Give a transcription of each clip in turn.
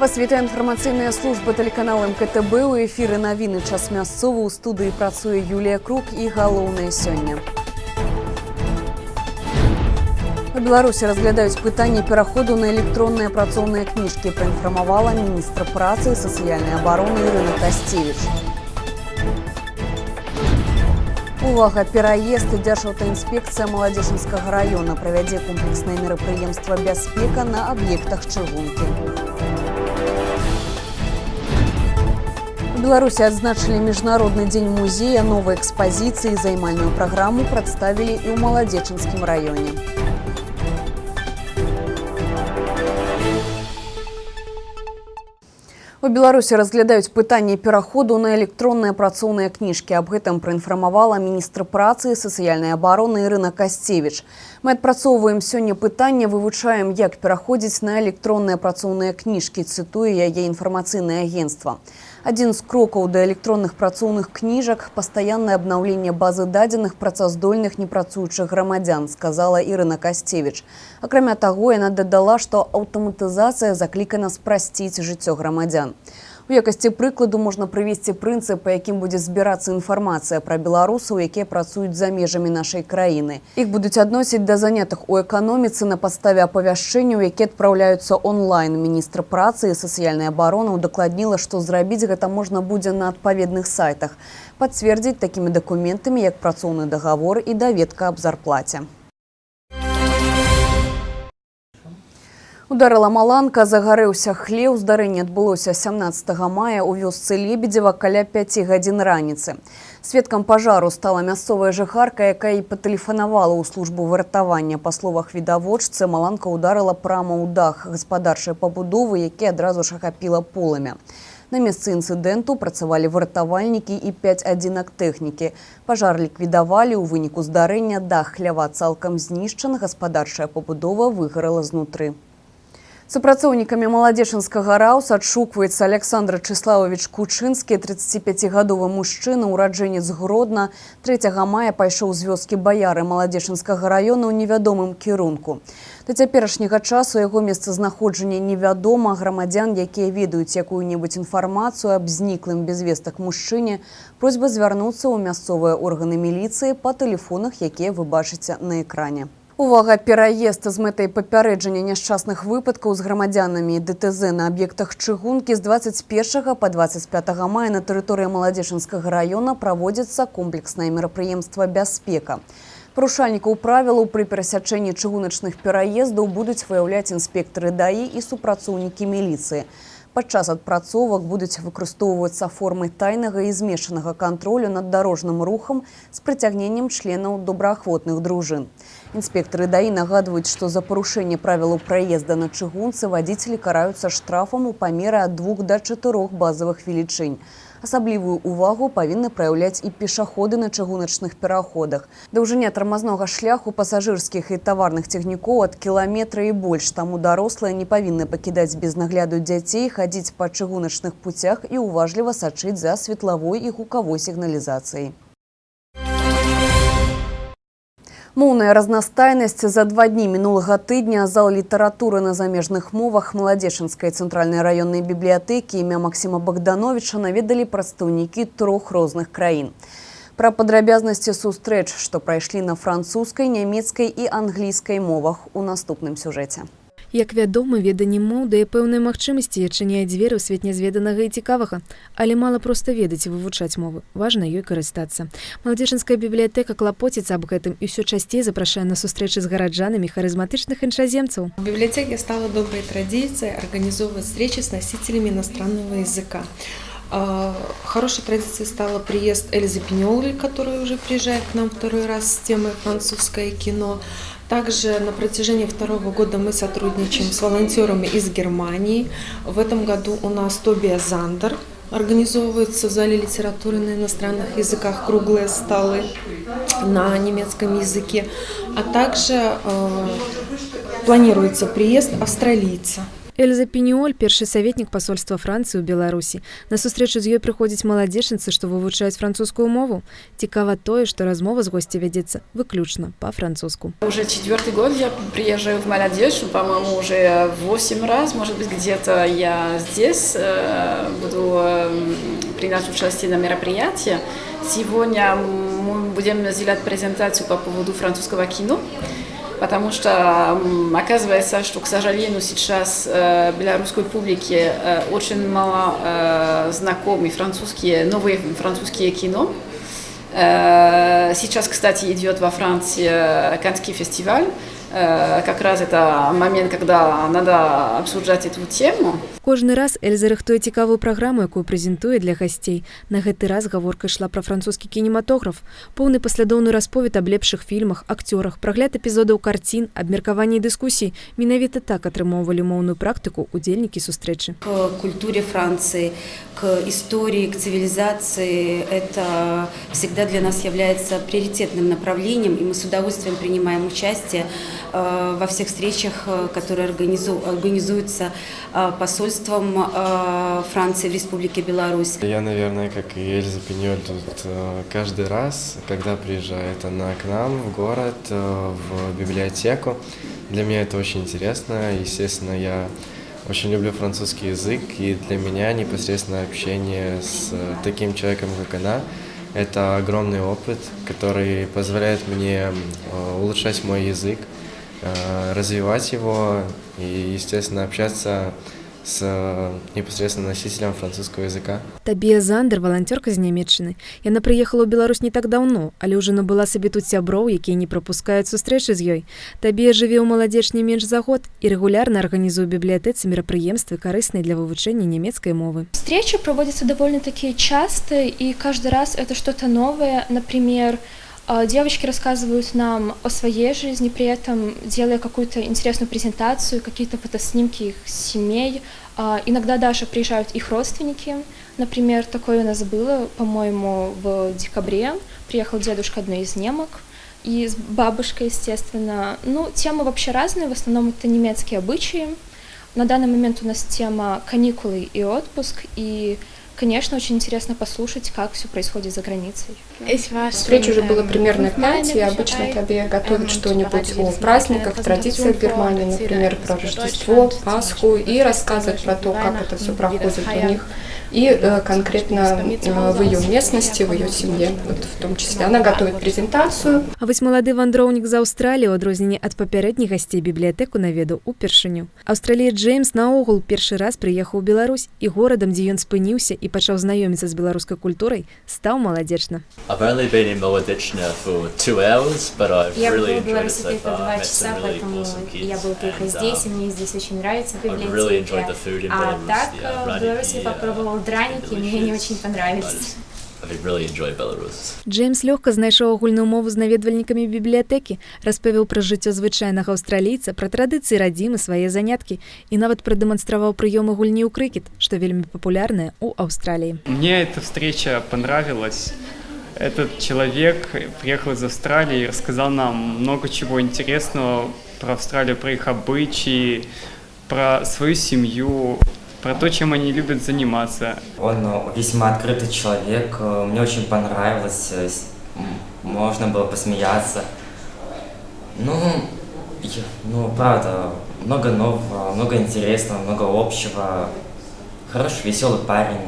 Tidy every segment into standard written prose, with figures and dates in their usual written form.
Вас вітае інфармацыйная служба тэлеканала МКТБ. У эфіры навіны «Час мясцовы», у студыі працуе Юлія Крук, і галоўнае сёння. У Беларусі разглядаюць пытанне пераходу на электронныя працоўныя кніжкі, праінфармавала міністр працы і сацыяльнай абароны Ірына Касцевіч. Увага, пераезд! Дзяржаўтаінспекцыя Маладзечанскага раёна правядзе комплекснае мерапрыемства «Бяспека на аб'ектах чыгункі». У Беларусі адзначылі Міжнародны дзень музея, новыя экспазіцыі і займальную праграму прадставілі і ў Маладзечанскім раёне. У Беларусі разглядаюць пытанне пераходу на электронныя працоўныя кніжкі. Аб гэтым праінфармавала міністр працы і сацыяльнай абароны Ірына Касцевіч. Мы адпрацоўваем сёння пытанне, вывучаем, як пераходзіць на электронныя працоўныя кніжкі, цытуе яе інфармацыйнае агенцтва. Адзін з крокаў да электронных працоўных кніжак – пастаяннае абнаўленне базы дадзеных працаздольных непрацуючых грамадзян, сказала Ірына Касцевіч. Акрамя таго, яна дадала, што аўтаматызацыя заклікана спрасціць жыццё грамадзян. У якасці прыкладу можна прывесці прынцып, па якім будзе збірацца інфармацыя пра беларусаў, якія працуюць за межамі нашай краіны. Іх будуць адносіць да занятых у эканоміцы на падставе апавяшчэнняў, якія адпраўляюцца онлайн. Міністр працы і сацыяльнай абароны удакладніла, што зрабіць гэта можна будзе на адпаведных сайтах. Пацвердзіць такімі дакументамі, як працоўны дагавор і даведка аб зарплаце. Ударыла маланка, загарэўся хлеў. Здарэнне адбылося 17 мая ў вёсцы Лебедзева каля 5 гадзін раніцы. Сведкам пажару стала мясцовая жыхарка, якая і патэлефанавала ў службу выратавання. Па словах відавочцы, маланка ударыла прама ў дах гаспадарчай пабудовы, які адразу ж ахапіла полымя. На месцы інцыдэнту працавалі выратавальнікі і 5 адзінак тэхнікі. Пажар ліквідавалі, у выніку здарэння дах хлява цалкам знішчан, гаспадарчая пабудова выгарала знутры. Супрацоўнікамі Маладзечанскага РАУС адшукваецца Александр Чыславович Кучынскі, 35-гадовы мужчына, ураджэнец Гродна, 3 мая пайшоў з вёскі Баяры Маладзечанскага раёна ў невядомым кірунку. Да цяперашняга часу яго месцазнаходжанне невядома. Грамадзян, якія ведаюць якую-небудзь інфармацыю аб зніклым без вестак мужчыне, просьба звярнуцца ў мясцовыя органы міліцыі па тэлефонах, якія вы бачыце на экране. Увага, пераезд! З мэтай папярэджання няшчасных выпадкаў з грамадзянамі ДТЗ на аб'ектах чыгункі з 21 па 25 мая на тэрыторыі Маладзечанскага раёна праводзіцца комплекснае мерапрыемства «Бяспека». Парушальнікаў правілаў пры перасячэнні чыгуначных пераездаў будуць выяўляць інспектары ДАІ і супрацоўнікі міліцыі. Падчас адпрацовак будуць выкарыстоўвацца формы тайнага і змешанага кантролю над дарожным рухам з прыцягненнем членаў добраахвотных дружын. Інспектары ДАІ нагадваюць, што за парушэнне правілаў праезда на чыгунцы вадзіцелі караюцца штрафам у памеры ад 2 да 4 базавых велічынь. Асаблівую увагу павінны праяўляць і пешаходы на чыгуначных пераходах. Даўжыня тармазнога шляху пасажырскіх і таварных цягнікоў ад кіламетра і больш, таму дарослыя не павінны пакідаць без нагляду дзяцей, хадзіць па чыгуначных пуцях і ўважліва сачыць за светлавой і гукавой сігналізацыяй. Моўная разнастайнасць: за 2 дні мінулага тыдня зал літаратуры на замежных мовах Маладзечанскай цэнтральнай раённай бібліятэкі імя Максіма Багдановіча наведалі прадстаўнікі трох розных краін. Пра падрабязнасці сустрэч, што прайшлі на французскай, нямецкай і англійскай мовах, у наступным сюжэце. Як вядома, веданне моў дае пэўныя магчымасці і адчыняе дзверы ў свет нязведанага і цікавага. Але мала проста ведаць і вывучаць мовы, важна ёй карыстацца. Маладзечанская бібліятэка клапоціцца аб гэтым і ўсё часцей запрашае на сустрэчы з гараджанамі харызматычных іншаземцаў. В библиотеке стало доброй традицией организовывать встречи с носителями иностранного языка. Хорошей традицией стала приезд Эльзы Пиньоли, которая уже приезжает к нам второй раз с темой «Французское кино». Также на протяжении второго года мы сотрудничаем с волонтерами из Германии. В этом году у нас Тобиас Зандер организовывается в зале литературы на иностранных языках круглые столы на немецком языке. А также планируется приезд австралийца. Эльза Пініоль — першы саветнік пасольства Францыі ў Беларусі. На сустрэчу з ёй прыходзяць маладзечанцы, што вывучаюць французскую мову. Цікава тое, што размова з госцяй вядзецца выключна па-французску. Уже четвертый год я приезжаю в Молодечно, по-моему, уже восемь раз, может быть, где-то я здесь буду принять участие на мероприятии. Сегодня мы будем сделать презентацию по поводу французского кино, потому что оказывается, что, к сожалению, сейчас белорусской публике очень мало знакомы французские, новые французские кино. Сейчас, кстати, идет во Франции Каннский фестиваль. Как раз это момент, когда надо обсуждать эту тему. Кожны раз Эльза рыхтуе цікавую праграму, якую прэзентуе для гасцей. На гэты раз гаворка ішла пра французскі кінематограф. Поўны паслядоўны расповед аб лепшых фільмах, акцёрах, прагляд эпізодаў карцін, абмеркаванне і дыскусіі. Менавіта так атрымоўвалі моўную практыку удзельнікі сустрэчы. К культуре Франции, к истории, к цивилизации. Это всегда для нас является приоритетным направлением, и мы с удовольствием принимаем участие во всех встречах, которые организуются посольством Франции в Республике Беларусь. Я, наверное, как и Эльза Пиньоль, тут каждый раз, когда приезжает она к нам в город, в библиотеку, для меня это очень интересно. Естественно, я очень люблю французский язык, и для меня непосредственно общение с таким человеком, как она, это огромный опыт, который позволяет мне улучшать мой язык, развивать его и, естественно, общаться с непосредственно носителем французского языка. Табія Зандер — валанцёрка з Нямеччыны. Яна прыехала ў Беларусь не так даўно, але ўжо набыла сабе тут сяброў, якія не прапускаюць сустрэчы з ёй. Табія жыве ў Маладзечне менш за год і рэгулярна арганізуе ў бібліятэцы мерапрыемствы, карысныя для вывучэння нямецкай мовы. Встречи проводятся довольно-таки часто, и каждый раз это что-то новое. Например, девочки рассказывают нам о своей жизни, при этом делая какую-то интересную презентацию, какие-то фотоснимки их семей. Иногда даже приезжают их родственники. Например, такое у нас было, по-моему, в декабре. Приехал дедушка одной из немок и с бабушкой, естественно. Ну, темы вообще разные, в основном это немецкие обычаи. На данный момент у нас тема каникулы и отпуск, и, конечно, очень интересно послушать, как все происходит за границей. Встреч уже было примерно пять, и обычно Табия готовит что-нибудь о праздниках, традициях Германии, например, про Рождество, Пасху, и рассказывает про то, как это все проходит у них, и конкретно в ее местности, в ее семье, вот в том числе. Она готовит презентацию. А вось малады вандроўнік з Аўстраліі, ў адрозненне ад папярэдніх гасцей, бібліятэку наведаў упершыню. Аўстраліец Джеймс наогул першы раз прыехаў у Беларусь, і горадам, дзе ён спыніўся і пачаў знаёміцца з беларускай культурай, стаў Маладзечна. I've only been in Molodechna for 2 hours, but I've Я really был в enjoyed it Беларуси so только far. два Met часа, some really поэтому awesome kids, я был только and здесь, и мне здесь очень нравится в I really enjoyed библиотеке. The food in А Belarus. так, The в Беларуси я draniki, попробовал it's been драники, и мне они delicious. очень I понравились. I really enjoy Belarus. Джеймс лёгка знайшоў агульную мову з наведвальнікамі бібліятэкі, распавёў пра жыццё звычайнага аўстралійца, пра традыцыі радзімы, свае заняткі і нават прадэманстраваў прыёмы гульні ў крыкет, што вельмі папулярная ў Аўстраліі. Мне эта встреча понравилась. Этот человек приехал из Австралии и рассказал нам много чего интересного про Австралию, про их обычаи, про свою семью, про то, чем они любят заниматься. Он весьма открытый человек, мне очень понравилось, можно было посмеяться. Ну, ну, правда, много нового, много интересного, много общего. Хороший, веселый парень.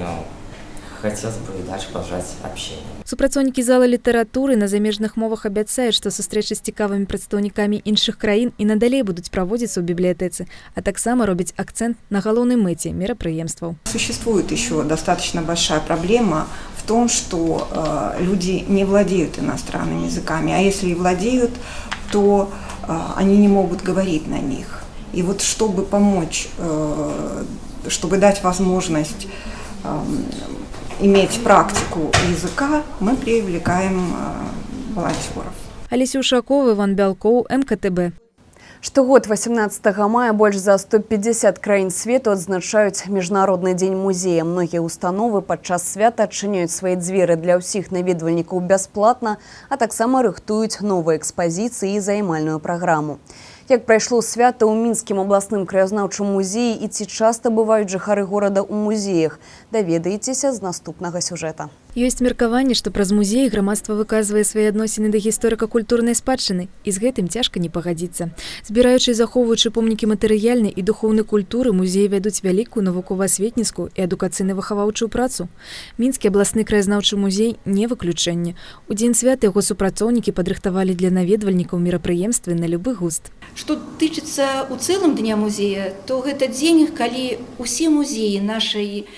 Хотелось бы и дальше продолжать общение. Супрацоўнікі зала літаратуры на замежных мовах абяцаюць, што сустрэчы з цікавымі прадстаўнікамі іншых краін і надалей будуць праводзіцца ў бібліятэцы, а таксама робяць акцэнт на галоўнай мэце мерапрыемстваў. Существует еще достаточно большая проблема в том, что люди не владеют иностранными языками, а если и владеют, то они не могут говорить на них. И вот чтобы помочь, чтобы дать возможность иметь практику языка, мы привлекаем волонтеров. Алеся Ушакова, Іван Бялкоў, МКТБ. Штогод 18 мая больш за 150 краін свету адзначаюць Міжнародны дзень музея. Многія установы падчас свята адчыняюць свае дзверы для ўсіх наведвальнікаў бясплатна, а таксама рыхтуюць новыя экспазіцыі і займальную праграму. Як прайшло свята ў Мінскім абласным краязнаўчым музеі і ці часта бываюць жыхары горада ў музеях, даведаецеся з наступнага сюжэта. Ёсць меркаванне, што праз музеі грамадства выказвае свае адносіны да гісторыка-культурнай спадчыны, і з гэтым цяжка не пагадзіцца. Збіраючы і захоўваючы помнікі матэрыяльнай і духоўнай культуры, музеі вядуць вялікую навукова-асветніцкую і адукацыйна-выхаваўчую працу. Мінскі абласны краязнаўчы музей не выключэнне. У дзень свята яго супрацоўнікі падрыхтавалі для наведвальнікаў мерапрыемствы на любы густ. Што тычыцца ў цэлым Дня музея, то гэта дзень, калі ўсе музеі нашай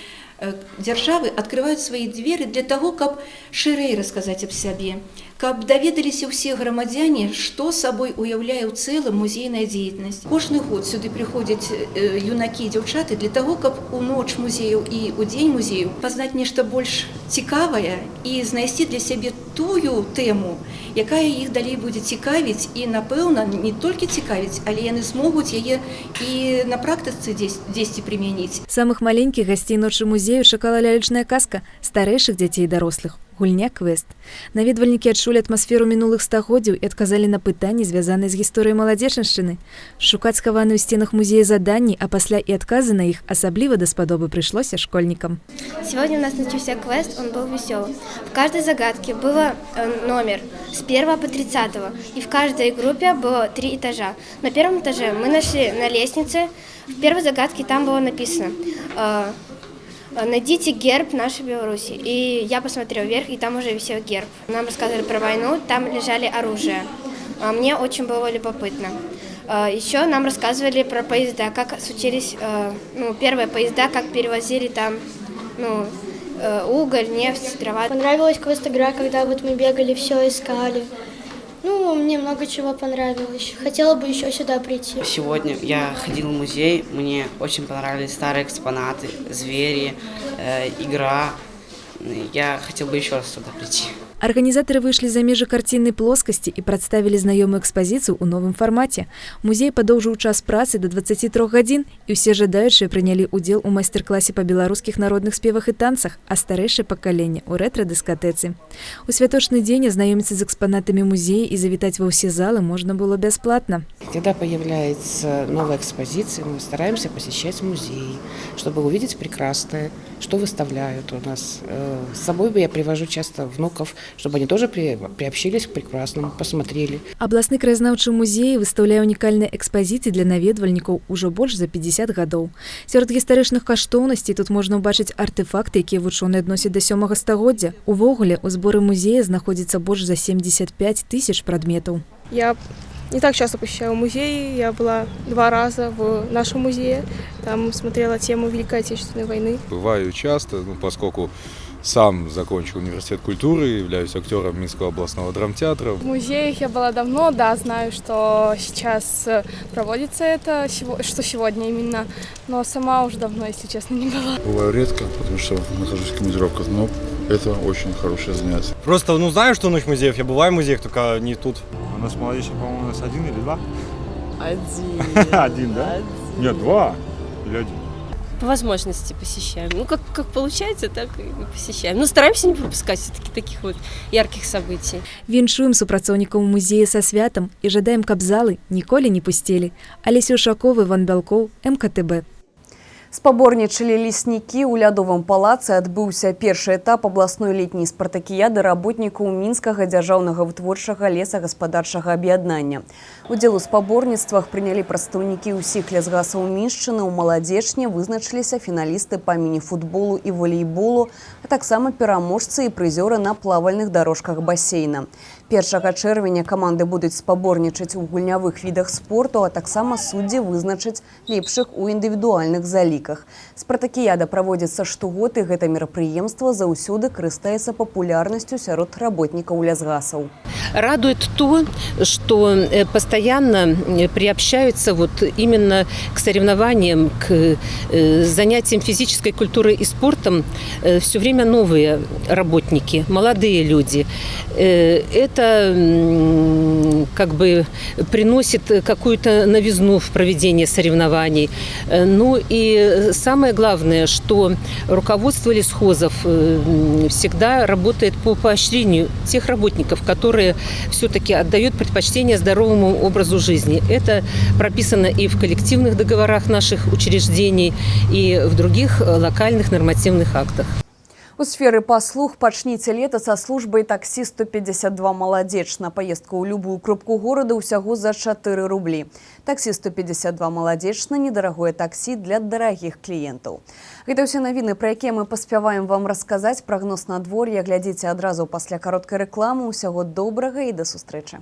дзяржавы открываюць свае дзверы для таго, каб шырэй расказаць аб сябе, каб даведаліся ўсе грамадзяне, што сабой уяўляе ў цэлым музейная дзейнасць. Кожны год сюды прыходзяць юнакі і дзяўчаты для таго, каб у ноч музеяў і ў дзень музеяў пазнаць нешта больш цікавае і знайсці для сябе тую тэму, якая іх далей будзе цікавіць і, напэўна, не толькі цікавіць, але яны змогуць яе і на практыцы дзесьці прымяніць. Самых маленькіх гасцей ночы музею чакала лялечная казка, старэйшых дзяцей і дарослых гульня квест. Наведвальнікі адчулі атмасферу мінулых стагоддзяў і адказалі на пытанні, звязаныя з гісторыяй Маладзечаншчыны. Шукаць схаваныя ў сценах музея заданні, а пасля і адказы на іх асабліва даспадобы прыйшлося школьнікам. Сегодня у нас начался квест, он был веселым. В каждой загадке было номер с 1 по 30, и в каждой группе было три этажа. На первом этаже мы нашли на лестнице, в первой загадке там было написано «Найдите герб нашей Беларуси». И я посмотрела вверх, и там уже висел герб. Нам рассказывали про войну, там лежали оружие. Мне очень было любопытно. Еще нам рассказывали про поезда, как случились, ну, первые поезда, как перевозили там, ну, уголь, нефть, дрова. Понравилась квест-игра, когда вот мы бегали, все искали. Ну, мне много чего понравилось. Хотела бы еще сюда прийти. Сегодня я ходил в музей, мне очень понравились старые экспонаты, звери, игра. Я хотел бы еще раз сюда прийти. Арганізатары выйшлі за межы карціннай плоскасці і прадставілі знаёмую экспазіцыю ў новым фармаце. Музей падоўжыў час працы да 23 гадзін, і ўсе жадаючыя прынялі ўдзел у майстар-класе па беларускіх народных спевах і танцах, а старэйшае пакаленне ў рэтра-дыскатэцы. У святочны дзень азнаёміцца з экспанатамі музея і завітаць ва ўсе залы можна было бясплатна. Когда появляется новая экспозиция, мы стараемся посещать музей, чтобы увидеть прекрасное, что выставляют у нас. С собой я привожу часто внуков, чтобы они тоже приобщились к прекрасному, посмотрели. Абласны краязнаўчы музей выстаўляе унікальныя экспазіцыі для наведвальнікаў ужо больш за 50 гадоў. Сярод гістарычных каштоўнасцей тут можна ўбачыць артэфакты, якія вучоныя адносяць да сёмага стагоддзя. Увогуле, у зборы музея знаходзіцца больш за 75 тысяч прадметаў. Я не так часто посещаю музеи. Я была два раза в нашем музее. Там смотрела тему Великой Отечественной войны. Бываю часто, ну, поскольку сам закончил университет культуры, являюсь актером Минского областного драмтеатра. В музеях я была давно, да, знаю, что сейчас проводится это, что сегодня именно, но сама уже давно, если честно, не была. Бываю редко, потому что нахожусь в командировках, но это очень хорошее занятие. Просто, ну, знаю, что ночь музеев, я бываю в музеях, только не тут. У нас молодежь, по-моему, у нас один или два? Один. Один, да? Один. Нет, два или один. По возможности посещаем. Ну, как получается, так и посещаем. Но стараемся не пропускать все-таки таких вот ярких событий. Віншуем супрацоўнікаў музея са святам і жадаем, каб залы ніколі не пусцелі. Алеся Ушакова, Іван Бялкоў, МКТБ. Спаборнічалі леснікі. У Лядовым палацы адбыўся першы этап абласной летняй спартакіяды работнікаў Мінскага дзяржаўнага вытворчага лесагаспадарчага аб'яднання. Удзел у спаборніцтвах прынялі прадстаўнікі ўсіх лясгасаў Міншчыны. У Маладзечне вызначыліся фіналісты па міні-футболу і волейболу, а таксама пераможцы і прызёры на плавальных дарожках басейна. 1 чэрвеня каманды будуць спаборнічаць у гульнявых відах спорту, а таксама суддзі вызначаць лепшых у індывідуальных заліках. Спартакіяда праводзіцца штогод, і гэта мерапрыемства заўсёды карыстаецца папулярнасцю сярод работнікаў лясгасаў. Радует то, что постоянно приобщаются вот именно к соревнованиям, к занятиям физической культурой и спортом все время новые работники, молодые люди. Это Это как бы приносит какую-то новизну в проведении соревнований. Ну и самое главное, что руководство лесхозов всегда работает по поощрению тех работников, которые все-таки отдают предпочтение здоровому образу жизни. Это прописано и в коллективных договорах наших учреждений, и в других локальных нормативных актах. У сферы паслуг пачніце лета са службай таксі 152 «Маладзечна». Паездка ў любую кропку горада ўсяго за 4 рублі. Таксі 152 «Маладзечна» – недарагое таксі для дарагіх кліентаў. Гэта ўсе навіны, пра якія мы паспяваем вам расказаць. Прагноз надвор'я глядзіце адразу пасля кароткай рэкламы. Усяго добрага і да сустрэчы.